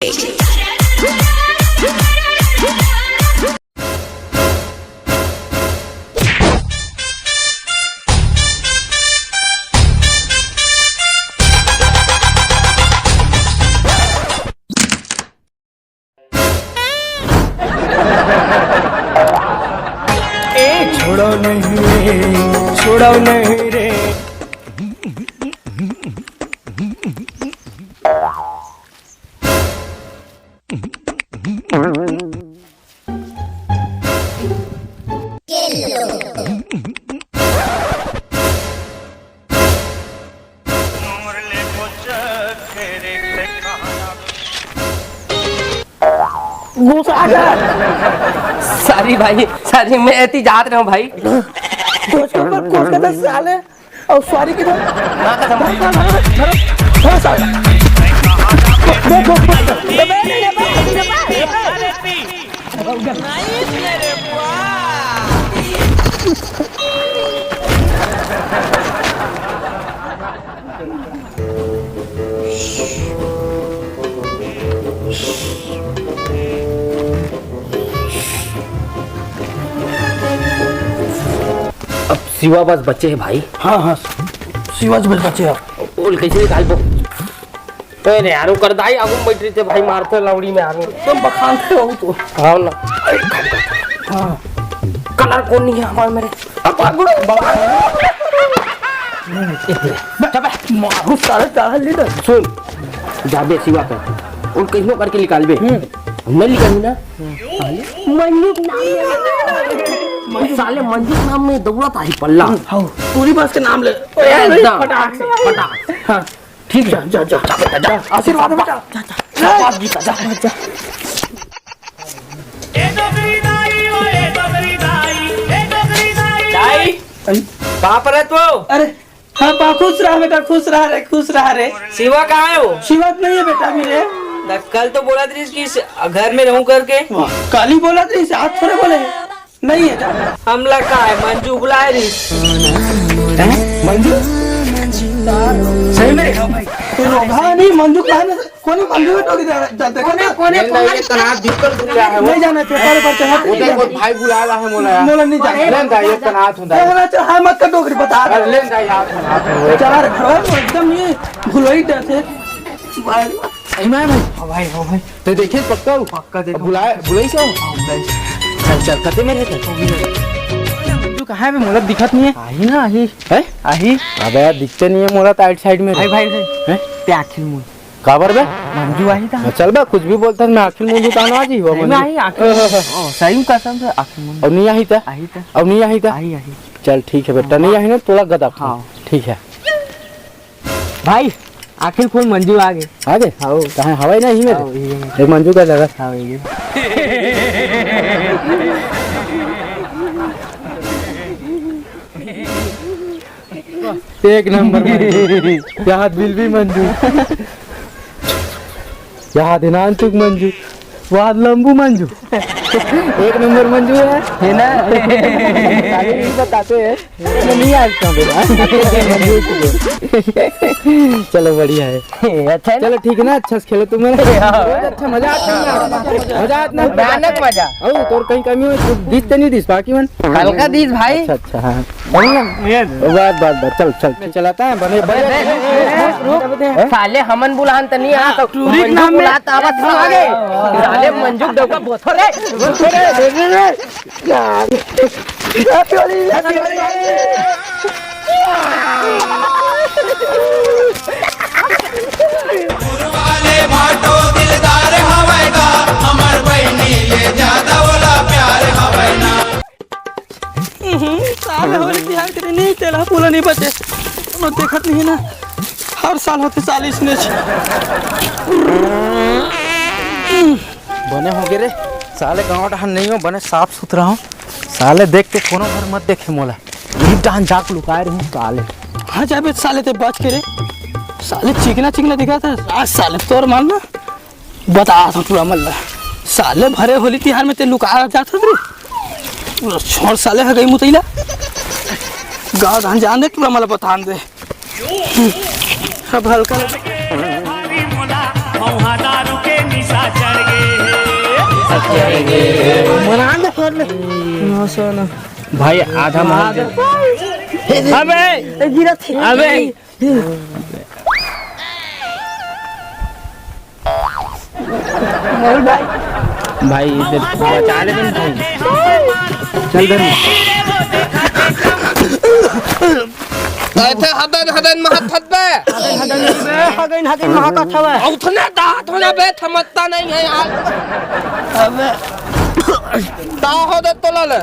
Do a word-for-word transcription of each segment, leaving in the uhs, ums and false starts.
ए छोड़ो नहीं रे, छोड़ो नहीं रे। घुसा जा। सॉरी भाई, सॉरी, मैं एती जात रहे हूँ भाई। घुस के मत, घुस के दस साले। और सॉरी की तो। हाँ, कसम भाई। हाँ, साले। अब शिवा बस बचे हे भाई। हाँ, हाँ, शिवा बस बचे हे। ओला कैसे निकालबो? अरे यार, ओकर दाई आगू में बैठ रहिथे भाई, मारथे लौड़ी में आगू। एकदम बखानथे हो तो। हाँ ना। हाँ। कलर कोन नहीं है हमारे मेरे? अब आगू में बाबा। चुप है। मारू साले, साले लीडर। सुन, जाबे शिवा कर। ओला कइसनो करके निकालबे। हम्म। नहीं निकालही ना? हम्म। मंजू के नाम में। साले मंजू के नाम में दौड़त आही पल्ला। हाँ, पूरी बस के नाम ले। एकदम। फटाक से, फटाक। हाँ। ठीक है, जा, जा, जा, बेटा, जा। आशीर्वाद, बेटा। जा, जा। शाबाश बेटा, जा, जा। दाई, कहाँ पर है तू? अरे, हाँ, बा, खुश रहा बेटा, खुश रहा रे, खुश रहा रे। शिवा कहाँ है वो? शिवा तो नहीं है बेटा मेरे। त कल तो बोलत रहिस कि स-, घर में रहूं करके। वाह, कल ही बोलत रहिस, आज थोड़े बोले। नहीं है, जा। हमला का है, मंजू बुलाए रहिस। हैं? मंजू? सही में? तो रोगहा नहीं, मंजू कहाँ में? कोनी मंजू में टोकी दे-, जा-, देखा कोने, ना? कोने, नहीं, कोने? ये तना दिक्कत हो गया है वो। नहीं जाना, पेपर पर चढ़ा वो के देखो, भाई बुला रहा है मोला यार। मोला नहीं जाना। लेन दा, ये तना आत होता है। लेन दा, चल, हाँ, मत कर डोकरी, बता दे। अरे, लेन दा यार, तना आत होता है। चला रे, घर में एकदम ये भुलई डर से। भाई। सही में है भाई? हाँ भाई, हाँ भाई। ते देखे पक्का हो? पक्का देखो। बुलाए, बुलाई से? हाँ, बुलाई से। चल, चल, कते में रहते? तू कहाँ है बे? मोला दिखत नहीं है। आही ना, आही। है? आही। अबे यार, दिखते नहीं है मोला तो आइट साइड में भाई, रहे। भाई, भाई। हैं? ते आखिर मुन। काबर बे? मंजू आही था। हाँ, चल बे, कुछ भी बोलता है, मैं आखिर मुन उतारना आ जाइए, सही में मंजू। आही, आखिर मुन। ओ, सही में कसम से आखिर मुन। और नहीं आही था? आही था। और नहीं आही था? आही, आही। चल ठीक है बेटा, नहीं आही ना, तोला गदा। हाँ। ठीक है। भाई, आखिर फूल मंजू आ गे। आ गे? हाँ। कहाँ हवाई ना ही में? हाँ, यही है। एक मंजू का जगह। हाँ, यही है। एक नंबर मंजू। यहाँ दिल भी मंजू। यहाँ दिनांतुक मंजू। वहाँ लंबू मंजू। एक नंबर मंजू है। है ना? खाली नहीं बताते हैं। मैं नहीं आज का बेटा। चलो, बढ़िया है। अच्छा है ना? चलो, ठीक है ना, अच्छा से खेलो तुम। हाँ। बहुत अच्छा, मजा आता है ना? मजा आता ना? भयानक मजा। ओ, तोर कहीं कमी हो, तू दिस ते नहीं दिस, बाकी मन? हल्का दिस भाई। अच्छा, अच्छा, हाँ। बढ़िया। बस, बस, बस, चल, चल, चल। चलाता है, बने, बने। रुक, रुक, रुक। हैं? साले हमन बुलान त नहीं आ, तो टूरी के नाम में बुलात आवत हम आ गए। साले मंजू डौका बोथो रे, बोथो रे, दे दे रे। वाले भाटो दिलदार हवै गा, हमर बहिनी ले ज्यादा ओला प्यार हवै ना। हम्म, साल होली तिहार के दिन नहीं, तेला पूरा नहीं बचे। कोनो देखत नहीं ना, हर साल होथे साल इसने। बने हो गे रे, साले गाँव डहर नहीं हो, बने साफ सुथरा हो। साले देख के कोनो घर मत देखे मोला। यही डहन जाके लुकाए रहूं साले। कहाँ जाबे साले ते बच के रे? साले चिकना चिकना दिखा था। आज साले तोर मारना बता था पूरा मल्ला। साले भरे होली तिहार में ते लुका जात हस रे। पूरा छोड़ साले ह गई मुतैला। गाँव धान जान दे, पूरा मला बतान दे। अब हल्का लगे। भारी मोला, मौहा दारू के निशा। मना दे, कर ले। ना, सो ना। भाई, आधा मार दे। अबे! ए, गिरा थे। अबे! मोहन भाई। भाई, इधर बचा ले तुम भाई। चल धर। ऐसे हदन हदन महत हत बे। हदन हदन नहीं बे, हदन हदन महत हत बे। उठने दांत होना बे, थमत्ता नहीं है यार। अबे। ता हो दे तो लाले।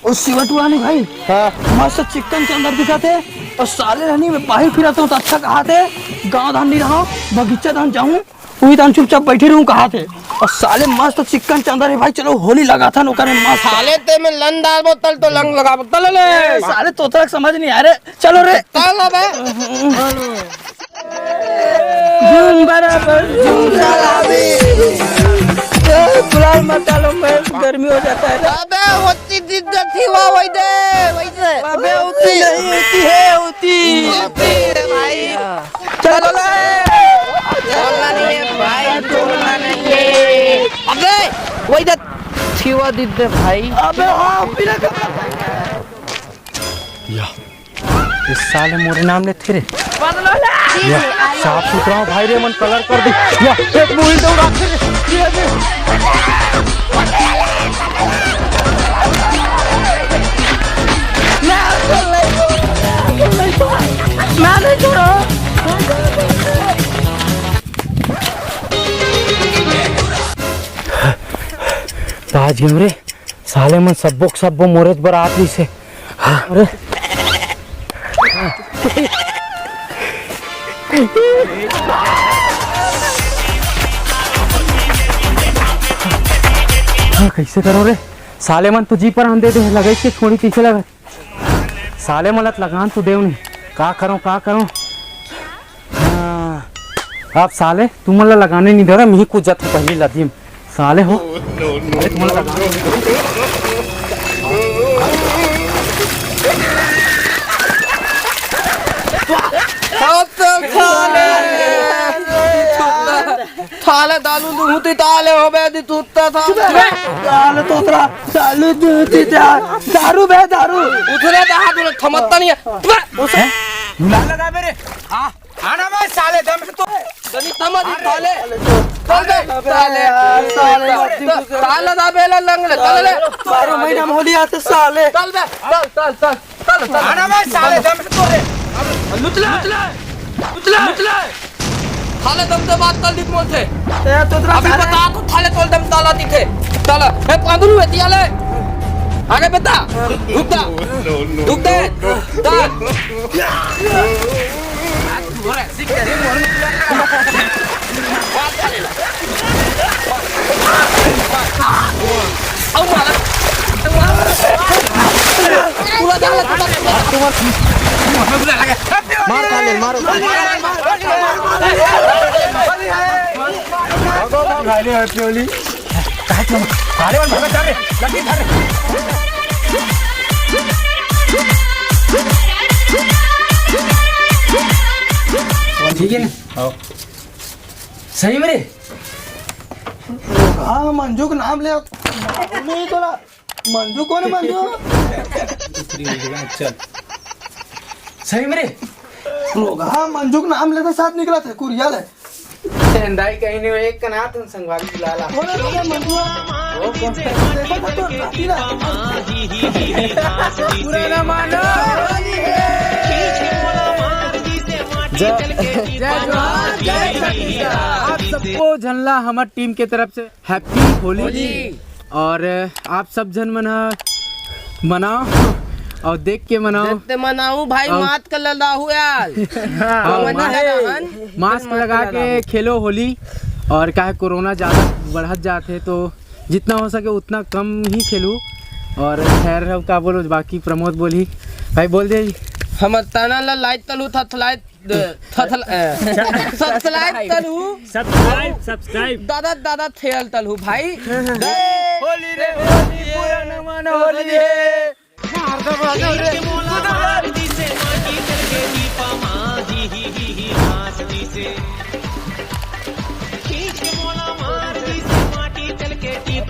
ओ सिवटुआ नहीं भाई। हाँ। मस्त चिक्कन चंदर दिखा थे। और साले रहनी में बाहर फिरा तो अच्छा कहा थे। गाँव धान नहीं रहा, बगीचा धान जाऊँ, वही धान चुपचाप बैठे रहूँ कहा थे। और साले मस्त चिक्कन चंदर है भाई, चलो होली लगा था नौकर में मस्त। साले ते में लन डाल बोतल तो लंग लगा बोतल ले। साले तोतरा के समझ नहीं आ रहे। चलो रे। चल ना बे। झूम बराबर झूम चलावी। ए, गुलाल मत डालो, मैं गर्मी हो जाता है। अबे होती जिद्दत थी, वाह, वही दे, वही दे। अबे होती नहीं, होती है, होती। होती है भाई। चलो ले। चलना नहीं है भाई, चलना नहीं है। अबे वही दे, थी, वाह, दे दे भाई। अबे हाँ, बिना या, इस साले मोरे नाम लेथे रे। या, साफ सुथरा हो भाई रे, मन कलर कर दे। या, एक मुहिल दे उड़ा के रे। ये, ये। मैं नहीं छोड़ो। बाज गेंव रे। साले मन सब्बो के सब्बो मोरेच बर आत रहिस हे। हाँ, अरे। हाँ, कइसे करों रे? साले मन तो जी पर आन दे दे, लगइस के छोड़ी कइसे लगा? साले मन ल त लगान तो देव नहीं, का करों, का करों? हाँ, अब साले तुमन ला लगाने नहीं दे रहा, मैं ही कुछ जाता पहली लदीम। साले हो। अरे तुमन ला लगाने नहीं दे रहा। अब तो साले। थाले दालू दुहुती ताले हो बे दी तूता था। ताले तोतरा, दालू दुहुती ता-, दारू बे दारू। उतरे दहा दुल थमत्ता नहीं है। हैं? गुलाल लगा मेरे। आ, आना मैं साले दम से तो। दनी थमा दी थाले। चल बे, साले। साले, ताला दा बेला लंगले, चल ले। बारह महीना में होली आते साले। चल बे, चल, चल, चल। चल, चल। आना मैं साले दम से तोरे। लुचला, लुचला, लुचला, लुचला। थाले दम दे बात कर दी बोलते। ए, तो तेरा अभी साले बता तो थाले तोल दम ताला दी थे। ताला। ए, पादुलू है तियाले। आगे बेटा। रुक दा। रुक दे। दा। मार खा ले, मारो। ठीक है ना? आओ। सही में रे? हाँ, मंजू के नाम ले। नहीं तोला। मंजू कौन है, मंजू? चल। सही में रे? हाँ, मंजू के नाम लेते साथ निकला था, कुरिया ले। चंदाई कहीं नहीं, एक कनात हम संगवारी बुला ला। बोले, बोले, मंजू। वो कौन है? देखो तो, तो, काटी ना। बुरा ना मानो। जय, जय जोहार, जय छत्तीसगढ़। आप सबको झनला हमर टीम के तरफ से हैप्पी होली। होली। और आप सब झन मन ह मनाओ और देख के मनाओ। जब ते मनाऊ भाई, और मात कर लदाहू यार। हाँ, मना मास्क, है रहन, मास्क फिर मात लगा कर के लदाहू। खेलो होली। और काहे कोरोना ज़्यादा बढ़त जात है, तो जितना हो सके उतना कम ही खेलू। और खैर, अब का बोलो, बाकी प्रमोद बोली, भाई बोल दे। हमर तना ला लाइट तलू थथलाइट, थथल-, ए, सब्सक्राइब तलू। Subscribe, subscribe. दादा, दादा थेल तलू भाई। होली रे होली, पूरा नमन होली है।